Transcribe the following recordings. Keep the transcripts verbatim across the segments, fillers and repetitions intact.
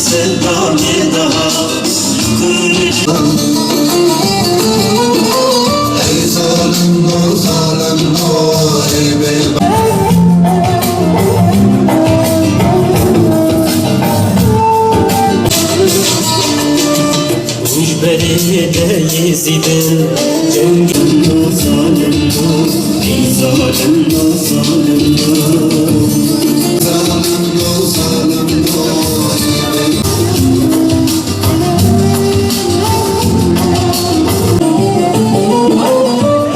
Sedanê daha kurş. Ey zalim o, zalim o, ey bêbextê. Ji berê de Yezîdin cengê zalim o, ey zalim o, zalim o. Zalim o, zalim o.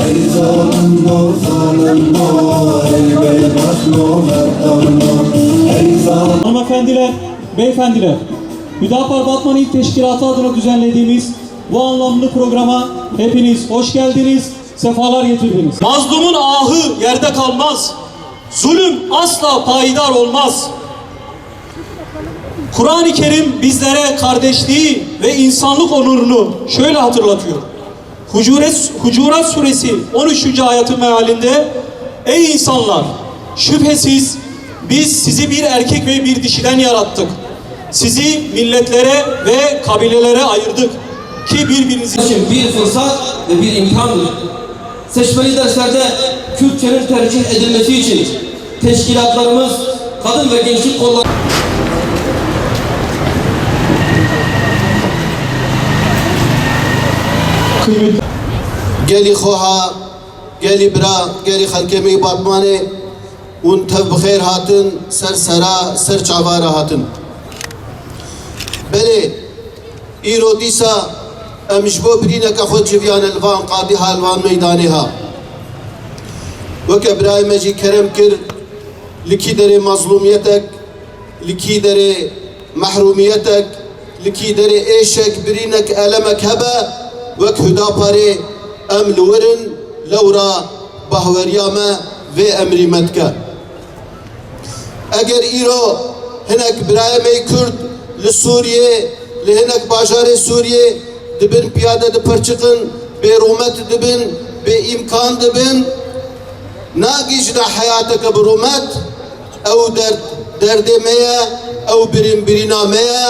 Ey zalim o, zalim o, ey bêbext o, bedbexto. Ey zalim. Hanımefendiler, beyefendiler, Hüdapar Batman İl Teşkilatı adına düzenlediğimiz bu anlamlı programa hepiniz hoş geldiniz, sefalar getirdiniz. Mazlumun ahı yerde kalmaz. Zulüm asla payidar olmaz. Kur'an-ı Kerim bizlere kardeşliği ve insanlık onurunu şöyle hatırlatıyor. Hucuret, Hucurat suresi on üçüncü ayeti mealinde, "Ey insanlar, şüphesiz biz sizi bir erkek ve bir dişiden yarattık. Sizi milletlere ve kabilelere ayırdık ki birbirinizi." Şimdi bir fırsat ve bir imkandır. Seçmeli derslerde Kürtçenin tercih edilmesi için teşkilatlarımız, kadın ve gençlik kolları Gelî xweha, gelî bira, gelî xelkê me yê Batmanê, hûn tev bi xêr hatin, ser sera, ser çava re hatin. Belê, îro dîsa em ji bo birîneke xwe civiyane li van qadî ha, li van meydanê ha. Weke birayê me jî kerem kir, li kî derê mazlûmiyetek, li kî derê mehrûmiyetek, li kî derê êşek, birînek, elemek hebe, wek Hudaparê em li wir in, lewra bahweriya me vê emrî me dike. Eger îro hinek birayê me yê Kurd li Sûriyê, li hinek bajarê Sûriyê dibin piyade dipirçiqin, bêrûmet dibin, bêîmkan dibin, nagihîjine heyateke bi rûmet, ew derd, derdê me ye, ew birîn birîna me ye,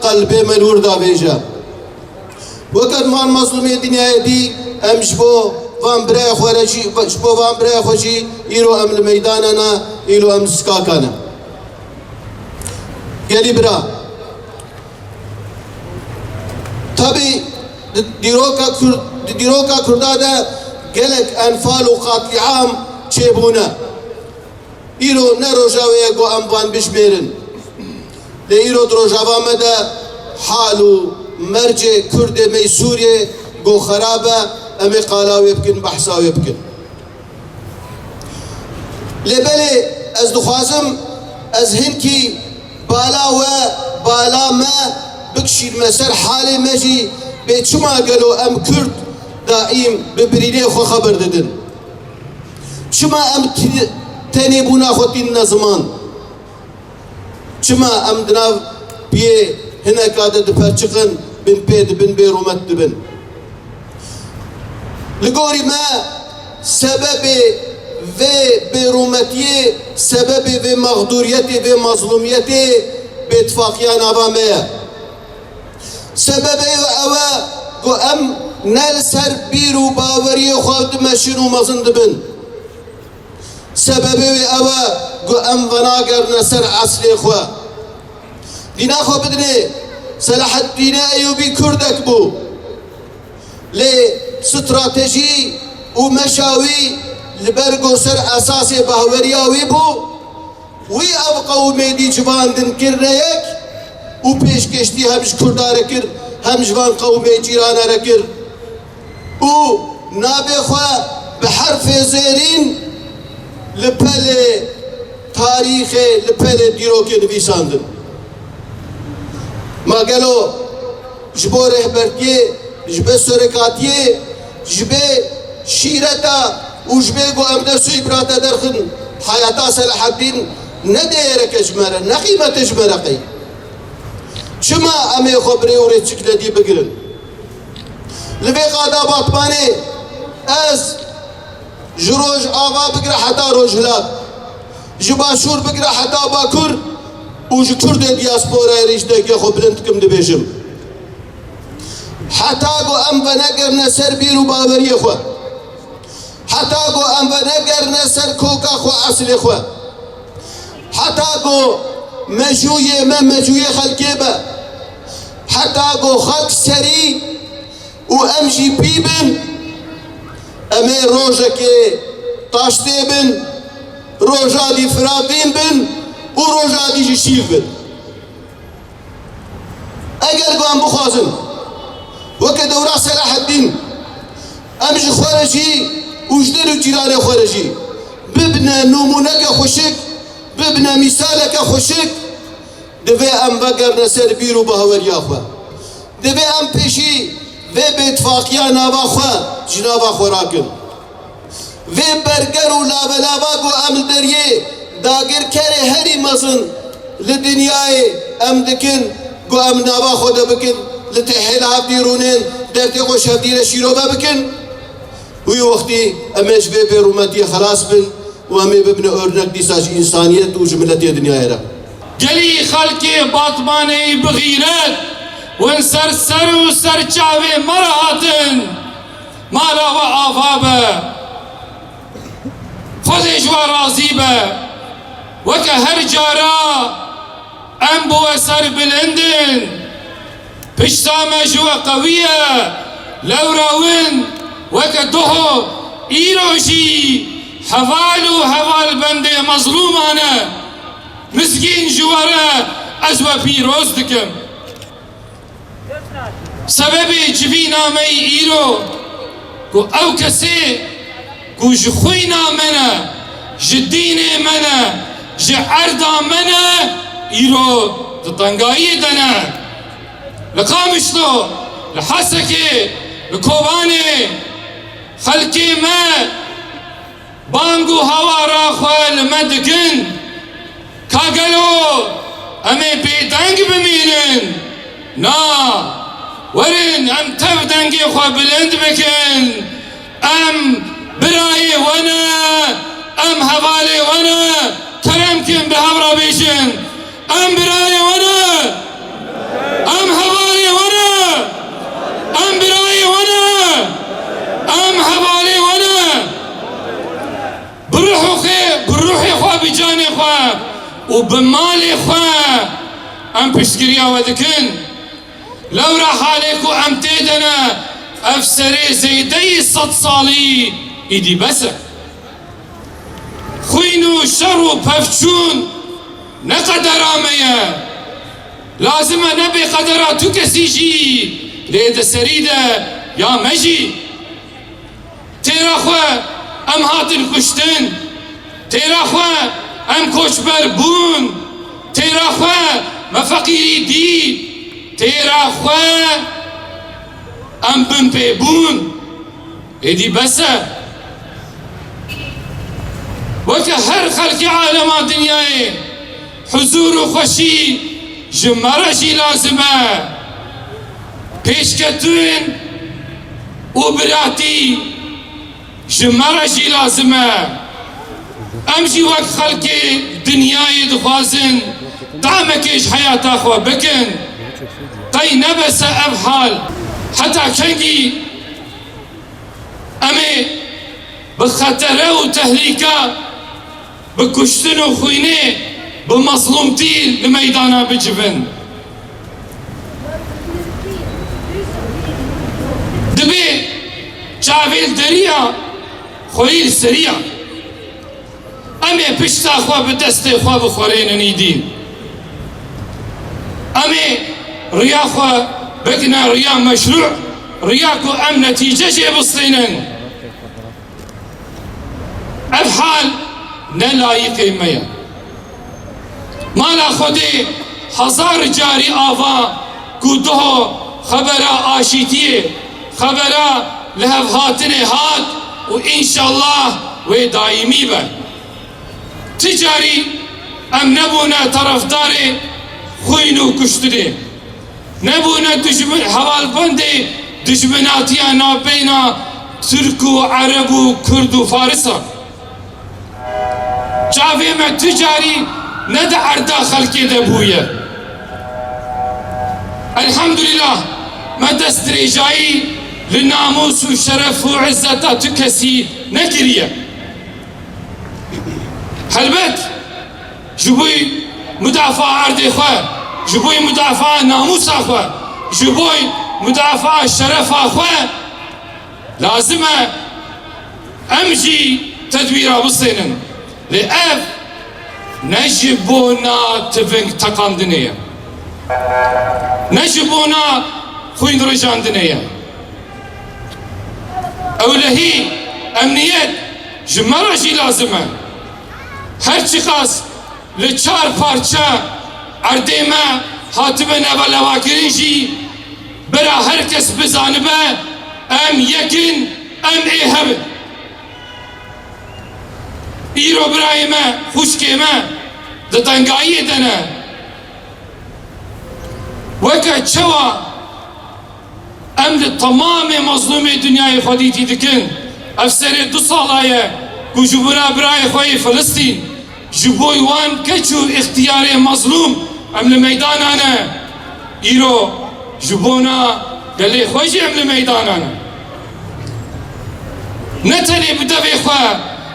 qelbê me li wir davêje. Weke van mazlûmê dinyayê dî, em ji bo van birayê xwe re jî, ji bo van birayê xwe jî îro em li meydana ne, îro em li sikaka ne. Gelî bira. Tabî di dîroka Kurd, di dîroka Kurda de gelek enfal û qatliam çêbûne. Îro ne roja wê ye ku em van bijmêrin. Lê îro di rojava me de hal û mercê Kurdê me yê Sûriyê ku xerab e, em ê qala wê bikin, behsa wê bikin. Lê belê ez dixwazim ez hinkî bala we, bala me bikişînime ser halê me jî, bê çima gelo em Kurd daîm bi birînê xwe xeber didin? Çima em ti-, tenê bûna xwe tînine ziman? Çima em di nav piyê hineka de diperçiqin, bin pê dibin, bêrûmet dibin? Li gorî me sebebê vê bêrûmetiyê, sebebê vê mexdûriyetê, vê mazlûmiyetê bêtifaqiya nava me ye. Sebebê ew e ku em ne li ser bîr û baweriyê xwe dimeşin û mezin dibin. Sebebê wê ew e ku em venagerine ser eslê xwe. Dîna xwe bidinê, Selaheddînê Eyûbî Kurdek bû. Lê stratejî û meşa wî li ber ku ser esasê bahweriya wî bû, wî ev qewmê dî civandin kirine yek û pêşkêştî hem ji Kurda re kir, hem ji van qewmê cîrane re kir. Û navê xwe bi herfê zêrîn li pelê tarîxê, li pelê dîrokê nivîsandin. Ma gelo ji bo rêhbertiyê, ji bo serokatiyê, ji bo şîreta û ji bo ku em dest û îbra te derxin heyata Selaheddîn ne değereke ji me re, ne qîmete ji me re qey? Çima em ê xwe bi rê û rêçik ledî bigirin? Li vê qada Batmanê ez ji Rojava bigire heta Rojhilat, ji Başûr bigire heta Bakur Û ji Kurdê diyasporayê re jî dengê xwe bilind dikim, dibêjim, heta ku em venegerine ser bîr û baweriyê xwe, heta ku em venegerine ser koka xwe, eslê xwe, heta ku mejûyê me mejûyê xelkê be, heta ku xelk serî û em jî pî bin, em ê rojekê taştê bin, roja dî firavîn bin û roja dî jî şîv bin. Eger ku em bixwazin, weke dewra Selaheddîn, em ji xwe re jî û ji der û cîranê xwe re jî bibine nûmûneke xweşik, bibine mîsaleke xweşik, divê em vegerine ser bîr û baweriya xwe. Divê em pêşî vê bêtifaqiya nava xwe ji nava xwe rakin. Vê berger û lavelava ku em li deriyê dagirkerê herî mezin li dinyayê em dikin, ku em nava xwe de bikin, li têhê li hevdî rûnên, dertê xwe ji hevdî re şîrove bikin. Wî wextî em ê ji vê bêrûmetiyê xelas bin û em ê bibine örnek dîsa ji însaniyet û ji miletê dinyayê re. Gelî xelkê Batmanê bi xîret win ser ser û ser çavê me re hatin. Mala we ava be. Xwedê ji we razî be. Weke her cara em bi we serbilind in. Pişta me ji we qewî ye. Lewra win weke doho îro jî heval û hevalbendê mezlûman e. Mizgîn ji we re ez we pîroz dikim. Sebebê civîna me yî îro ku ew kesê ku ji xwîna me ne, ji dînê me ne, ji erda me ne, îro di tengayiyê de ne. Li Qamişlo, li Hesekê, li Kobanê xelkê me bang û hawara xwe li me dikin. Ka gelo em ê bêdeng bimînin? Na, werin em tev dengê xwe bilind bikin. Em birayê we ne, em hevalê we ne. Kerem kin bi hev re bêjin. Em birayê we ne. Em hevalê we ne. Em birayê we ne. Em hevalê we ne. Bi ruh û xê, bi ruhê xwe, bi canê xwe û bi malê xwe em piştgiriya we dikin. Lewra halê ku em tê de ne, ev serê zêdeyî sed salî îdî bes e. Xwîn û şer û pevçûn ne qedera me ye. Lazim e nebe qedera tu kesî jî, lê di serî de ya me jî. Têra xwe em hatin kuştin. Têra xwe em koçber bûn. Têra xwe me feqîrî dît. Têra xwe em binpê bûn. Êdî bes e. Weke her xelkê alema dinyayê huzûr û xweşî ji me re jî lazim e. Pêşketin û biratî ji me re jî lazim e. Em jî wek xelkê dinyayê dixwazin tahmekê ji heyata xwe bikin. Qey nebese ev hal, heta kengî em ê bi xetere û tehlîka, bi kuştin û xwînê, bi mezlûmtî li meydana bicivin? Dibê çavê li deriya, xweyî li seriya. Em ê pişta xwe bi destê xwe bixwerênin îdî. Em ê riya xwe bikine riya meşrû, riya ku em netîce jê bistînin. Ev hal ne layîqê me ye. Mala Xwedê hezar carî ava ku doho xebera aşîtiyê, xebera lihevhatinê hat û înşallah wê daîmî be. Ti carî em nebûne terefdarê xwîn û kuştinê. Nebûne dijmin, hevalbendê dijminatiya navbeyna Tirk û Ereb û Kurd û Farisan. Çavê me tu carî ne di erda xelkê de bûye. Elhamdulillah, me destdirêjayî li namûs û şeref û izzeta tu kesî nekiriye. Helbet, ji bo mudafaa erdê xwe, ji bo mudafaa namûsa xwe, ji bo mudafaa şerefa xwe, lazim e em jî tedbîra bistênin. Lê ev ne ji bona tiving teqandinê ye. Ne ji bona xwîn rijandinê ye. Ewlehî emniyet ji me re jî lazim e. Her çiqas li çar parça erdê me hatibe nevelewakirî jî, bira her kes bizanibe, em yek in, em ê hev in. Îro birayê me, xwişkê me di tengayiyê de ne. Weke çawa em li temamê mezlûmê dinyayê xwedîtî dikin. Ev serê du sala ye ku ji bona birayê xwe yê Filistîn, ji bo wan keç û îxtiyarê mezlûm em li meydana ne. Îro ji bona gelê xwe jî em li meydana ne. Ne tenê bi devê xwe,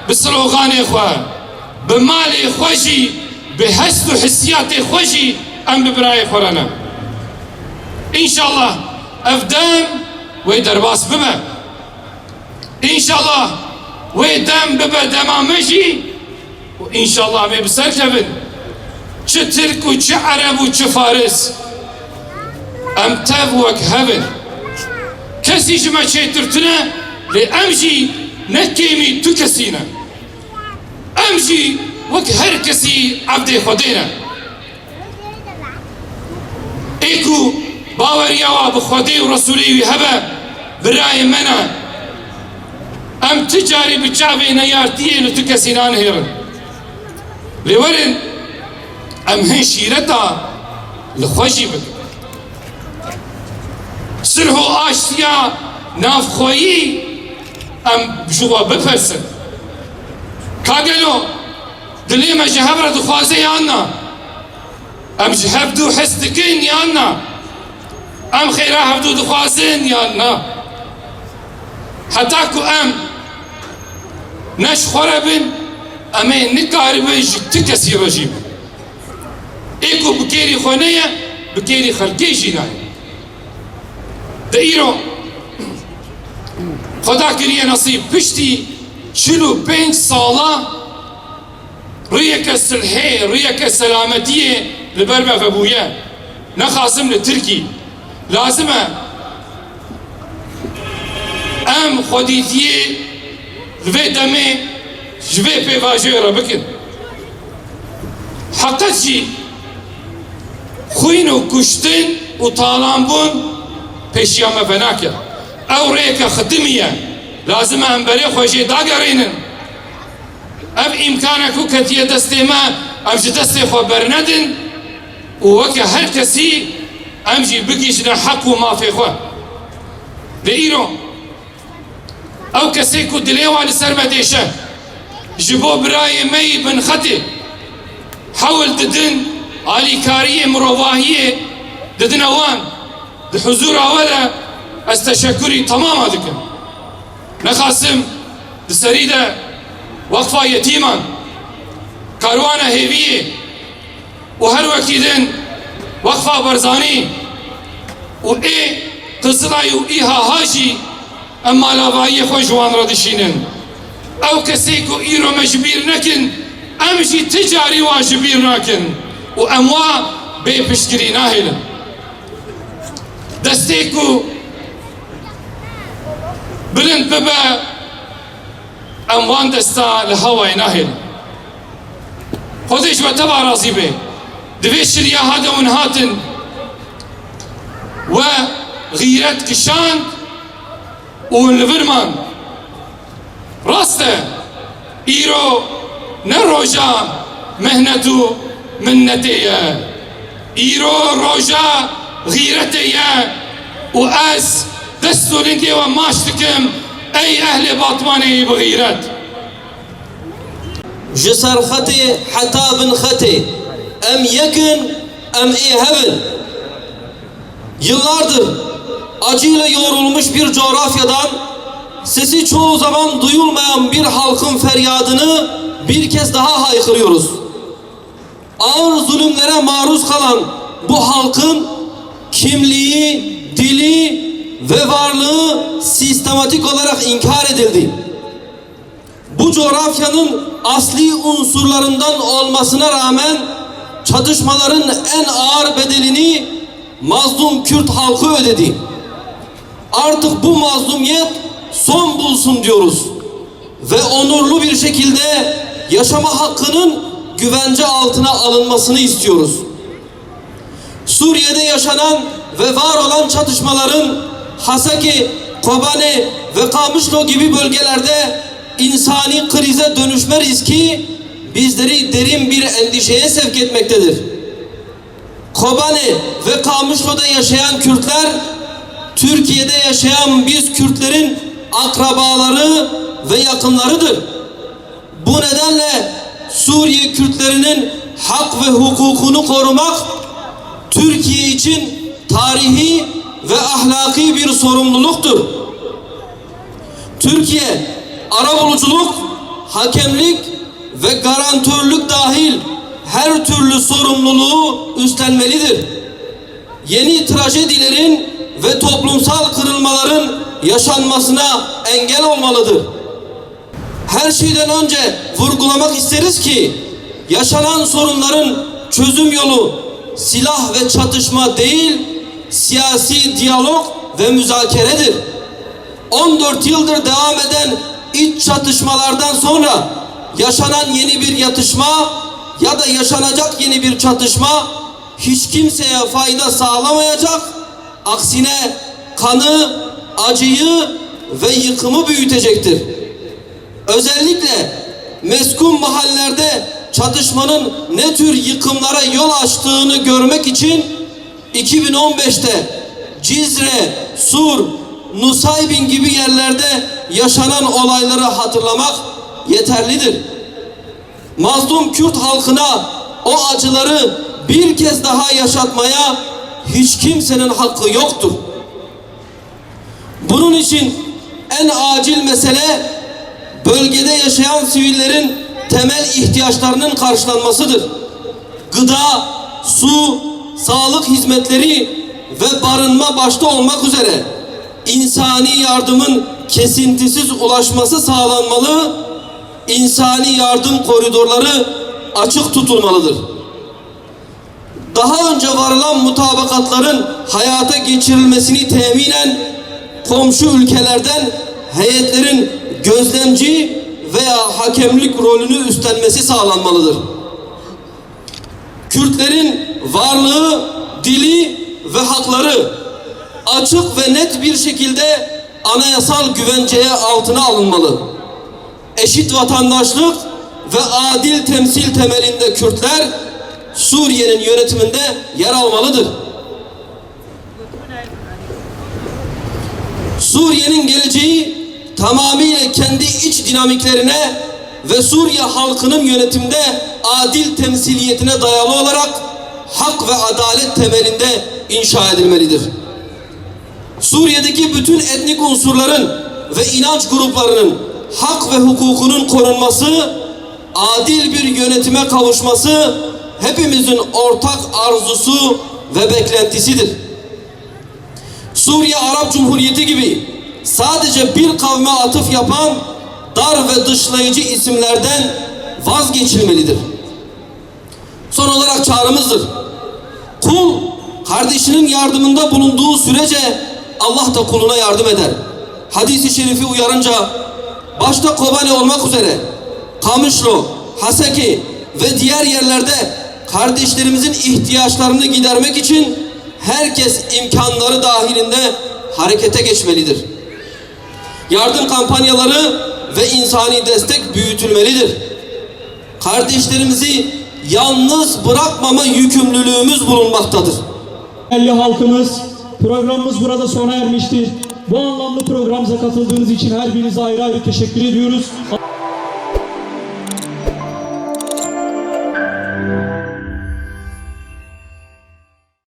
bi sloganê xwe, bi malê xwe jî, bi hest û hissiyatê xwe jî em bi birayê xwe re ne. Înşallah ev dem wê derbas bibe. Înşallah wê dem bibe dema me jî û înşallah em ê bi ser kevin. Çi Tirk û çi Ereb û çi Faris, em tev wek hev in. Kesî ji me çêtir tune, lê em jî ne kêmî tu kesî ne. Em jî wek her kesî evdê Xwedê ne. Ê ku baweriya wa bi Xwedê û Resûlê wî hebe, birayê me ne. Em ti carî bi çavê neyartiyê li tu kesî nanihêrin. Lê werin em hin şîreta li xwe jî bikin. Silh û aştiya navxweyî em ji xwe bipirsin. Ka gelo dilê me ji hev re dixwaze yan na? Em ji hevdû hez dikin yan na? Em xêra hevdû dixwazin yan na? Heta ku em ne ji xwe re bin, em ê nikaribin ji ti kesî re jî bin. Ê ku bi kêrî xwe neye, bi kêrî xelkê jî nayê. De îro Xweda kiriye nesîb, piştî çil û pênc sala rûyeke silhê, rûyeke selametiyê li ber me vebûye. Nexasim li Tirkî. Lazim e em xwedîtiyê li vê demê ji vê pêvajoyê re bikin. Heqet jî xwîn û kuştin û talanbûn pêşiya me venake. Ew rêyeke xidimî ye. Lazim e em berê xwe jê dagerînin. Ev îmkane ku ketiye destê me, em ji destê xwe bernedin û weke her kesî em jî bigihîjine heq û mafê xwe. Lê îro ew kesê ku dilê wan li ser me dêşe, ji bo birayê me yî binxetê hewl didin, alîkariyê mirovahiyê didine wan, di huzûra we de ez teşekurî temama dikim. Nexasim di serî de Weqfa Yetîman, Karwana Hêviyê û her wekî din Weqfa Barzanî û ê Qizilay û ÎHH jî em malavayiyê xwe ji wan re dişînin. Ew kesê ku îro me ji bîr nekin, em jî ti carî wan ji bîr nakin û em wa bê piştgirî nahêlin. Destê ku bilind bibe, em wan desta li hawayê nahêlin. Xwedê ji we teva razî be. Di vê şiliya hade hûn hatin, we xîret kişand û hûn li vir man. Rast e, îro ne roja mehnet û minnetê ye. Îro roja xîretê ye û ez dest û lingê we maç dikim, ey ehlê Batmanê yî bi xîret. Ji ser xetê heta bin xetê, Em yek in, em ê hev in. Yıllardır acıyla yoğrulmuş bir coğrafyadan sesi çoğu zaman duyulmayan bir halkın feryadını bir kez daha haykırıyoruz. Ağır zulümlere maruz kalan bu halkın kimliği, dili ve varlığı sistematik olarak inkar edildi. Bu coğrafyanın asli unsurlarından olmasına rağmen çatışmaların en ağır bedelini mazlum Kürt halkı ödedi. Artık bu mazlumiyet son bulsun diyoruz ve onurlu bir şekilde yaşama hakkının güvence altına alınmasını istiyoruz. Suriye'de yaşanan ve var olan çatışmaların Hasaki, Kobane ve Kamışlo gibi bölgelerde insani krize dönüşme riski bizleri derin bir endişeye sevk etmektedir. Kobane ve Kamışlo'da yaşayan Kürtler, Türkiye'de yaşayan biz Kürtlerin akrabaları ve yakınlarıdır. Bu nedenle Suriye Kürtlerinin hak ve hukukunu korumak Türkiye için tarihi ve ahlaki bir sorumluluktur. Türkiye, arabuluculuk, hakemlik ve garantörlük dahil her türlü sorumluluğu üstlenmelidir. Yeni trajedilerin ve toplumsal kırılmaların yaşanmasına engel olmalıdır. Her şeyden önce vurgulamak isteriz ki, yaşanan sorunların çözüm yolu silah ve çatışma değil, siyasi diyalog ve müzakeredir. On dört yıldır devam eden iç çatışmalardan sonra yaşanan yeni bir yatışma ya da yaşanacak yeni bir çatışma hiç kimseye fayda sağlamayacak, aksine kanı, acıyı ve yıkımı büyütecektir. Özellikle meskun mahallelerde çatışmanın ne tür yıkımlara yol açtığını görmek için iki bin on beşte Cizre, Sur, Nusaybin gibi yerlerde yaşanan olayları hatırlamak yeterlidir. Mazlum Kürt halkına o acıları bir kez daha yaşatmaya hiç kimsenin hakkı yoktur. Bunun için en acil mesele bölgede yaşayan sivillerin temel ihtiyaçlarının karşılanmasıdır. Gıda, su, sağlık hizmetleri ve barınma başta olmak üzere insani yardımın kesintisiz ulaşması sağlanmalı, insani yardım koridorları açık tutulmalıdır. Daha önce varılan mutabakatların hayata geçirilmesini teminen komşu ülkelerden heyetlerin gözlemci veya hakemlik rolünü üstlenmesi sağlanmalıdır. Kürtlerin varlığı, dili ve hakları açık ve net bir şekilde anayasal güvenceye altına alınmalı. Eşit vatandaşlık ve adil temsil temelinde Kürtler Suriye'nin yönetiminde yer almalıdır. Suriye'nin geleceği tamamıyla kendi iç dinamiklerine ve Suriye halkının yönetimde adil temsiliyetine dayalı olarak hak ve adalet temelinde inşa edilmelidir. Suriye'deki bütün etnik unsurların ve inanç gruplarının hak ve hukukunun korunması, adil bir yönetime kavuşması hepimizin ortak arzusu ve beklentisidir. Suriye Arap Cumhuriyeti gibi sadece bir kavme atıf yapan dar ve dışlayıcı isimlerden vazgeçilmelidir. Son olarak çağrımızdır. Kul, kardeşinin yardımında bulunduğu sürece Allah da kuluna yardım eder. Hadis-i şerifi uyarınca, başta Kobane olmak üzere, Kamışlo, Haseki ve diğer yerlerde kardeşlerimizin ihtiyaçlarını gidermek için herkes imkanları dahilinde harekete geçmelidir. Yardım kampanyaları ve insani destek büyütülmelidir. Kardeşlerimizi yalnız bırakmama yükümlülüğümüz bulunmaktadır. Değerli halkımız, programımız burada sona ermiştir. Bu anlamlı programımıza katıldığınız için her birinize ayrı ayrı teşekkür ediyoruz.